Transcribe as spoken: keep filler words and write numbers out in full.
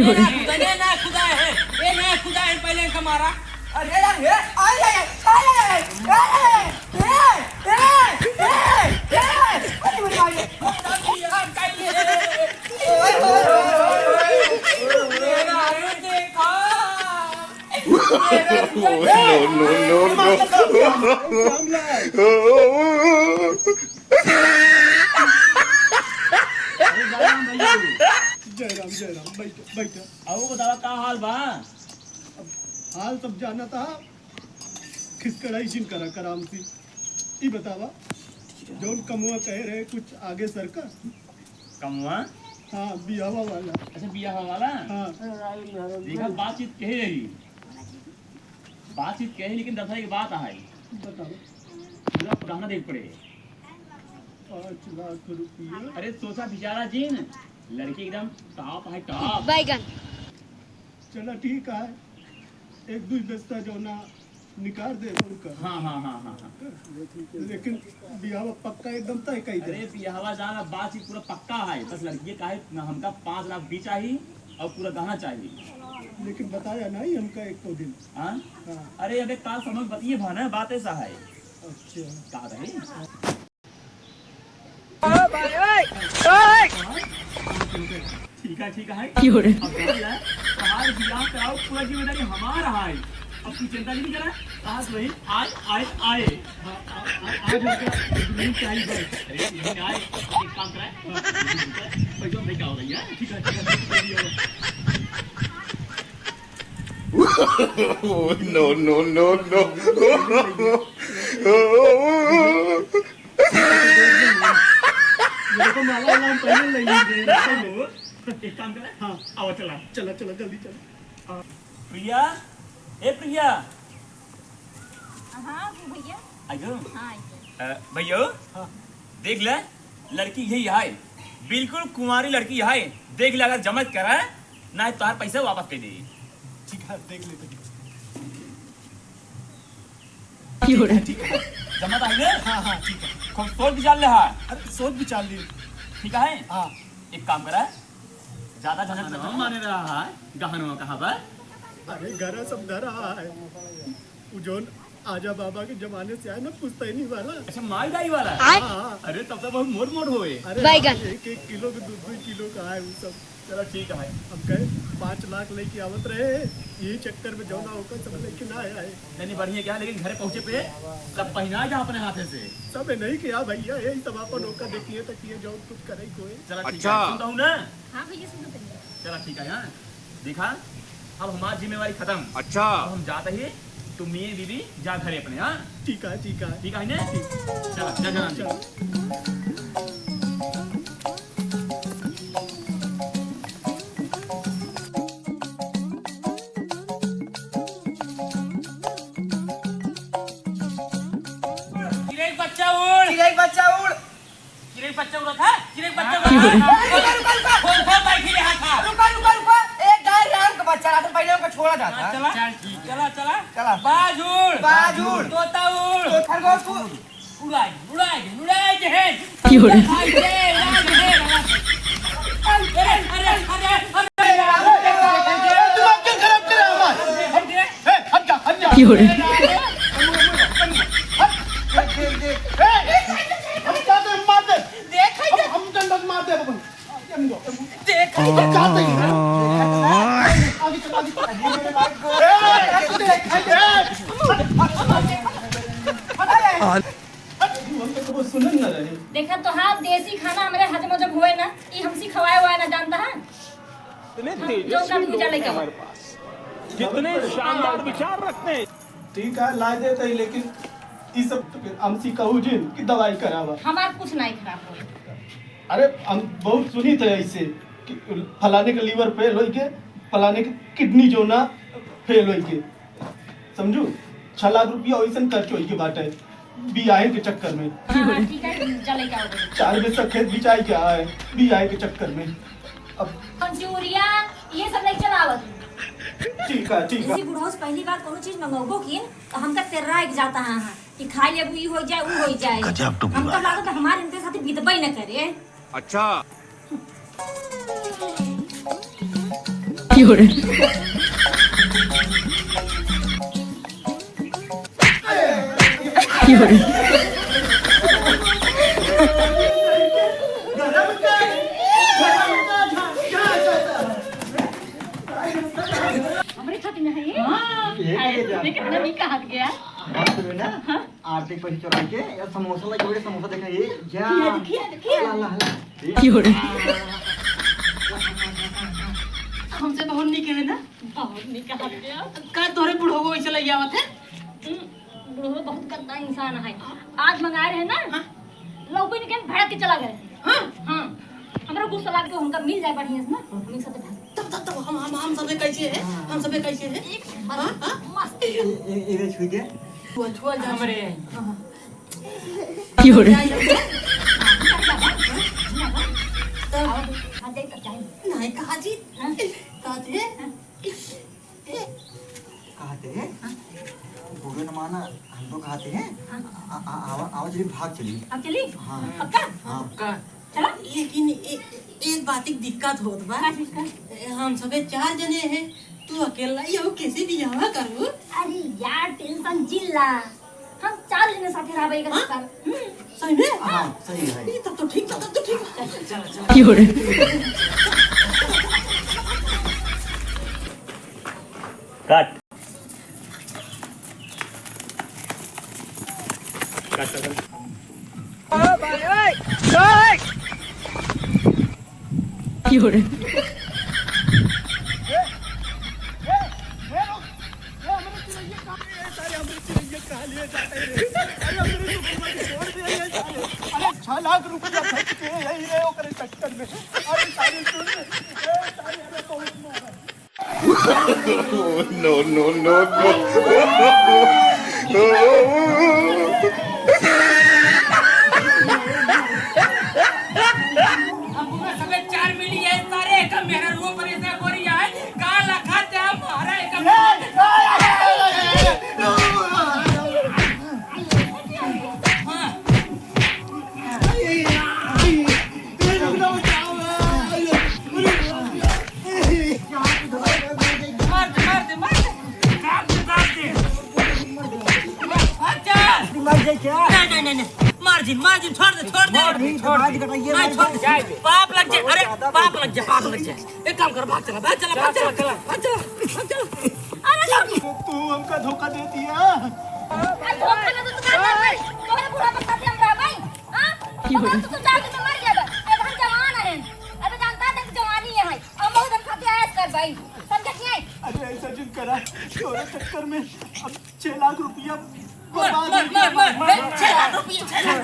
ये नया खुदा है, ये नया खुदा है, पहले इनका मारा। अरे यार, ये, आय, आय, आय, आय, आय, आय, आय, ए, ए, ए, ए, ए, अरे मेरे भाई। ओए, ओए, ओए, ओए, ओए। मेरा रे देखा। No, no, no, no। जय राम, जय राम, बैठ, बैठ। अउ बतावा, का हाल बा? अब हाल सब जानत हा, खिसकड़ाई जिन करा कराम सी। ई बतावा, जौन कमुआ कहे रहे, कुछ आगे सरका? कमुआ? हाँ, बियाहवा वाला। अच्छा, बियाहवा वाला? हाँ। देखा, बातचीत कहे रही, बातचीत कहे, लेकिन दस एक बात आहे। बताओ। पूरा पुराना देख पड़े। पाँच लाख रुपया। अरे, सोचा बिचारा जिन, लड़की एकदम top है, top। बैगन। चला, ठीक है, एक दुई दस्ता जौना निकाल दे उनका। हाँ, हाँ, हाँ, हाँ, हाँ। लेकिन बियाह पक्का एकदम तय कई दे। अरे, बियाहवा जाना बात ही पूरा पक्का है, बस लड़की काहे ना, हमका पाँच लाख भी चाहिए और पूरा गहना चाहिए। लेकिन बताया नहीं हमका एको दिन। हाँ? हाँ। अरे, अबे काल समझ बतिए भा ना, बात ऐसा है। अच्छा। का रही? ठीक है, ठीक है। क्यों रे? अब देख ले, तोहार बियाह कराओ, पूरा जिम्मेदारी हमार है। अब तू चिंता नहीं करा, कहा तो वही, आए, आए, आए। आ, आ, आ, आज हमका जमीन चाहिए बस। अरे, नहीं आए, एक काम करा, पैसा भाई क्या हो रही है? ठीक है, ठीक है, ठीक है। No, no, no, no। ये देखो, माला वाला हम पहले ले लेंगे। एक काम करा। हाँ। आओ, चला। चला, चला, जल्दी चला। हाँ। प्रिया, ए प्रिया। हाँ, वो भैया। आइयो। हाँ, आइयो। अ, भैया, हाँ। देख ले, लड़की यही है, बिल्कुल कुंवारी लड़की है। देख ले, अगर जमत करा, ना तो तार पैसा वापस कर दे। ठीक है, देख लेते हैं। क्यों रे? ठीक है, ठीक है। जमा तो है ना? हाँ, हाँ, ठीक है। खूब सोच विचार ले हा। अरे, सोच विचार ली। ठीक है? हाँ। एक काम करा, ज्यादा झंझट मत गहनवा कर। माने रहा है, गहनवा कहाँ बा? अरे, घर सब धरा है। उ जौन आजा बाबा के जमाने से आए ना, पुश्तैनी वाला। अच्छा, माई दाई वाला? हाँ, हाँ। अरे, तब तो बहुत मोट मोट होए। अरे, बैगन। हाँ, एक एक किलो के, दो दो किलो का है उ सब। चला ठीक है। हम कहे, पाँच लाख लेके आवत रहे, यही चक्कर में जौना होकर सब लेके ना आए। नहीं, नहीं, बढ़िया क्या, लेकिन घरे पहुँचे पे सब पहिना जा अपने हाथे से। सब नहीं किया भैया, यही सब अपन ओका देखिए तो किए जौन कुछ करे कोई। चला ठीक है, अच्छा। सुन तो हूँ ना। हाँ भैया, सुनो तो। चला ठीक है, हाँ। देखा, अब हमार जिम्मेवारी खतम। अच्छा। अब हम जात ही, तुम मियाँ बीबी जा घरे अपने, हाँ? ठीक है, ठीक है। ठीक है ने? ठीक। चला, जा, जा, जा। चला। चिरई बच्चा उड़। चिरई बच्चा उड़। चिरई बच्चा उड़त है, चिरई बच्चा हाँ। उड़त है। रुका, रुका, रुका। कौन सा बैठी रहा था? रुका, रुका, रुका। एक गाय राम का बच्चा रहा था, पहले उनको छोड़ा जाता हाँ, है। चला। चल, ठीक। चला, चला। चला। बाज उड़। बाज उड़। तोता उड़। तो खरगोश उड़। उड़ाई, उड़ाई, उड़ाई जे है। क्यों रे? उड़ाई जे, उड़ाई जे है। अरे, अरे, अरे, अरे। दिमाग क्यों खराब करे हमारा? ए, हट जा, हट जा। क्यों रे? हट। ए, हम जाते हैं, मार दे। देख, हम, हम जाते हैं, मार दे अपन। देख, हम जाते हैं। आगे चल, आगे चल। ए, देख, ए, हट, हट, हट, हट। हट, हम तो कबो सुनन न रहे। देखा तो हाँ, देसी खाना हमरे हजम हजम होए ना, ई हमसी खवाए हुआ ना जानता है। इतने हम जो तेजस्वी कभी लोग जा लेके हैं आओ। हमारे पास, कितने शानदार विचार रखते हैं। ठीक है, ला देते हैं, लेकिन ई सब तो फिर हमसी कहू जिन कि दवाई करावा। हमार कुछ नहीं खराब हो। अरे, हम बहुत सुनी थे ऐसे कि फलाने के liver fail होई के, फलाने के kidney जो ना fail होई के, समझू, छह लाख रुपया वैसन खर्च होई के बाटे बियाहे के चक्कर में। हाँ, ठीक है, चले जाओ। चार बीघा खेत बिचाई के आए बियाहे के चक्कर में। अब मंचूरिया, ये सब नहीं चलावत। ठीक है, ठीक है। इसी बुढ़ऊ से पहली बार कोनो चीज मंगवाबो की, तो हमका तेर्रा एक जाता है, हाँ, कि खाई लेबू, ई हो जाए, ऊ हो जाए। गजब टुकड़ी हमका बात। लागत है हमारे इनके साथ बीतबे न करे। अच्छा। 有人。 हमरे खातिर नहीं है ये? हाँ। ये अरे, क्या? तूने कितना भी कहा गया? बात सुनो ना। हाँ? आटे पर चढ़ा के या समोसा लगे, बड़े समोसा देखा, ये क्या? खिया दे, खिया दे, खिया दे। ला, ला, ला। 有人。 हमसे बहुत निक है ना? बहुत निक कहा गया। का तोहरे बुढ़ऊ ऐसे लग आवत है? हम्म, बुढ़ऊ बहुत गंदा इंसान है। आज मंगाए रहे ना, हाँ। लौकी निकल भड़क के चला गए। हाँ? हाँ। हमरा गुस्सा लाग के उनका मिल जाए बढ़िया से ना, हम एक साथ भाग। तब, तब, तब हम, हम, हम सबे कैसे हैं? हाँ। हम सबे कैसे हैं? एक हाँ, हाँ। मस्त। ए, ए, ए, छुई के। छुआ, छुआ जा। हमरे। हाँ, हाँ। 有人。 तब, हाँ, जाए, तब जाए। नहीं, कहा जी? हाँ। कहा जी? हाँ। कहते हैं, हाँ। बुरे न माना, हम तो कहते हैं, हाँ। आ, आ, आवा, आवा चली, भाग चली। अब चली? हाँ। पक्का? हाँ। पक्का। चला? लेकिन ए-, एक बात की दिक्कत होत बा। का दिक्कत? ए, हम सबे चार जने हैं, तू अकेला ही हो, कैसे बियाह करबू? अरे यार, tension जिन ला, हम चार जने साथे रहबे एक हाँ? साथ। हम्म। सही में? हाँ, सही है। ई तब तो ठीक बा, तब तो ठीक बा। चल, चल, चल। 有人。 Cut। Cut, cut, cut। 有人। अरे, छह लाख रुपया खर्च किए यही रहे ओकरे चक्कर में। अरे, सारे सुन, ए, सारे, अरे, बहुत मारा। No, no, no, no। अब पूरा सबे चार मिली है, सारे एक मेहरा रुओ पर ऐसा गोरी है, का लखा ते हम हरा एक हाँ। मार दे, मार दे, मार दे। काट दे, काट दे। अच्छा। मार दे क्या? नहीं, नहीं, नहीं, नहीं। मार दे, मार दे, छोड़ दे, छोड़ दे। छोड़ दे, छोड़ दे। नहीं, छोड़ दे। पाप लग जाए, अरे, पाप लग जाए, पाप लग जाए। एक काम कर, भाग चला, भाग चला, भाग चला, भाग चला, भाग चला। अरे, तू हमका धोखा दे दिया। अरे, धोखा ना तो तू कर भाई। तोहरे बुढ़ापा साथे हम रहबै। हाँ? की बोले? तो तू जाके तो मर जाबे। अबे हम जवान हैं। अबे जानता है, देख जवानी है। हम बहुत हम खातिर ऐश करबै। समझे कि नहीं? अरे ऐसा जिन करा, तोरे चक्कर में अब छह लाख रुपया मार, मार, मार, मार, मार। छह लाख रुपया, छह लाख।